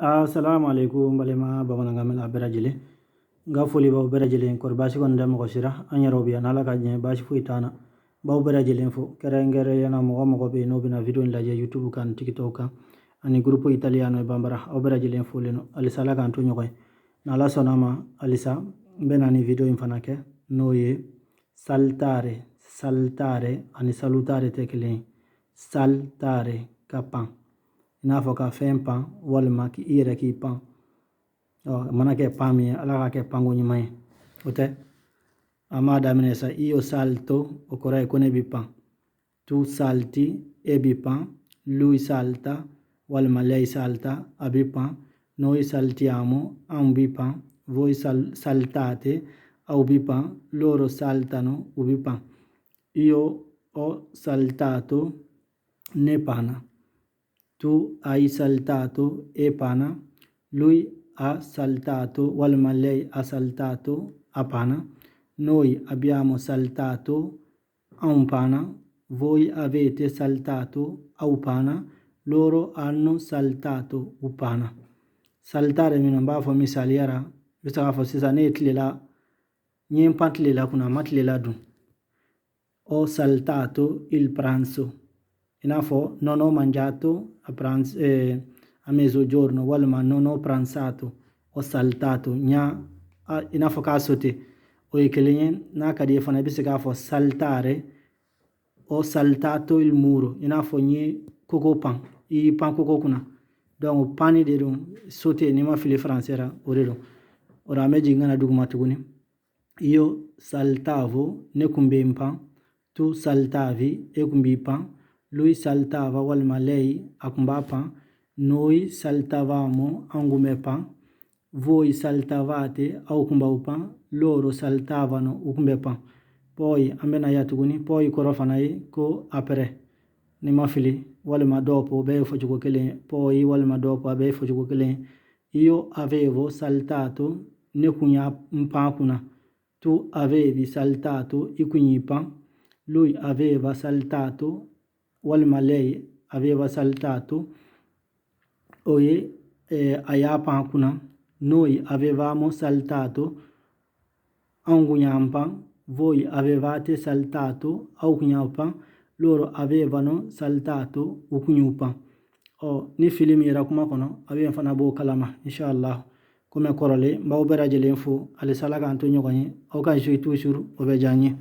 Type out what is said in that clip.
Assalamu alaikum balima bamanankan mɛnna bɛɛ lajɛlen. N ka foli b'aw bɛɛ lajɛlen. Kɔri baasi kɔni tɛ mɔgɔ si la, an yɛrɛw bɛ yan n'Ala ka diɲɛ, baasi foyi t'an na. N b'aw bɛɛ lajɛlen fo, kɛrɛnkɛrɛnnenya la mɔgɔ mɔgɔ bɛ yen n'o bɛna video in lajɛ YouTube kan, TikTok kan ani groupe Italiano e Bambara, aw bɛɛ lajɛlen folen don. Halisa Ala k'an to ɲɔgɔn ye. N'Ala sɔnna a ma, halisa n bɛna ni video in fana kɛ, n'o ye saltare. Saltare ani salutare tɛ kelen ye. Saltare, ka pan, i n'a fɔ ka fɛn pan walima k'i yɛrɛ k'i pan. Ɔ a mana kɛ pan min ye, Ala k'a kɛ panko ɲuman ye. O tɛ, an b'a daminɛ sa. Io salto, o kɔrɔ ye ko ne bi pan. Tu salti, e bi pan. Lui salta walima lei salta, a bi pan. Noi saltiamo, anw bi pan. Voi saltate, aw bi pan. Loro saltano, u bi pan. Io ho saltato, ne panna. Tu hai saltato, e panna. Lui ha saltato walima lei ha saltato, a panna. Noi abbiamo saltato, anw panna. Voi avete saltato, aw panna. Loro hanno saltato, u panna. Saltare min, n b'a fɔ misaliya la, n bɛ se k'a fɔ sisan ne ye tilela, n ye n pan tilela kunna, a ma tilela dun. Ho saltato il pranzo, i n'a fɔ non ho mangiato a pranzo, a mezzogiorno, walima non ho pranzato. Ho saltato, n y'a i n'a fɔ k'a sauté, o ye kelen ye. N'a ka di ye fana, i bɛ se k'a fɔ saltare, ho saltato il muro, i n'a fɔ n ye koko pan, i y'i pan koko kunna. Donc panni de don, sauter, n'i ma fili français la, o de don. O la an bɛ jigin ka na duguma tuguni. Io saltavo, ne kun bɛ n pan. Tu saltavi, e kun b'i pan. Lui saltava walima lei, a kun b'a pan. Noi saltavamo, an kun bɛ pan. Voi saltavate, aw kun b'aw pan. Loro saltavano, u kun bɛ pan. Poi, an bɛna ya tuguni. Poi kɔrɔ fana ye ko après, ni ma fili, walima dopo, o bɛɛ ye fɔcogo kelen ye. Poi walima dopo, a bɛɛ ye fɔcogo kelen ye. Io avevo saltato, ne kun y'a n pan kunna. Tu avevi saltato, i kun y'i pan. Lui aveva saltato walima lei aveva saltato, o ye a y'a pan kunna. Noi avevamo saltato, anw kun y'an pan. Voi avevate saltato, aw kun y'aw pan. Loro avevano saltato, u kun y'u pan. Ɔ ni fili min yera kuma kɔnɔ, a bɛ fana b'o kalama, inshallah. Komi kɔrɔlen, n b'aw bɛɛ lajɛlen fo. Halisa Ala k'an to ɲɔgɔn ye. Aw ka jouer toujours, o bɛ diya n ye.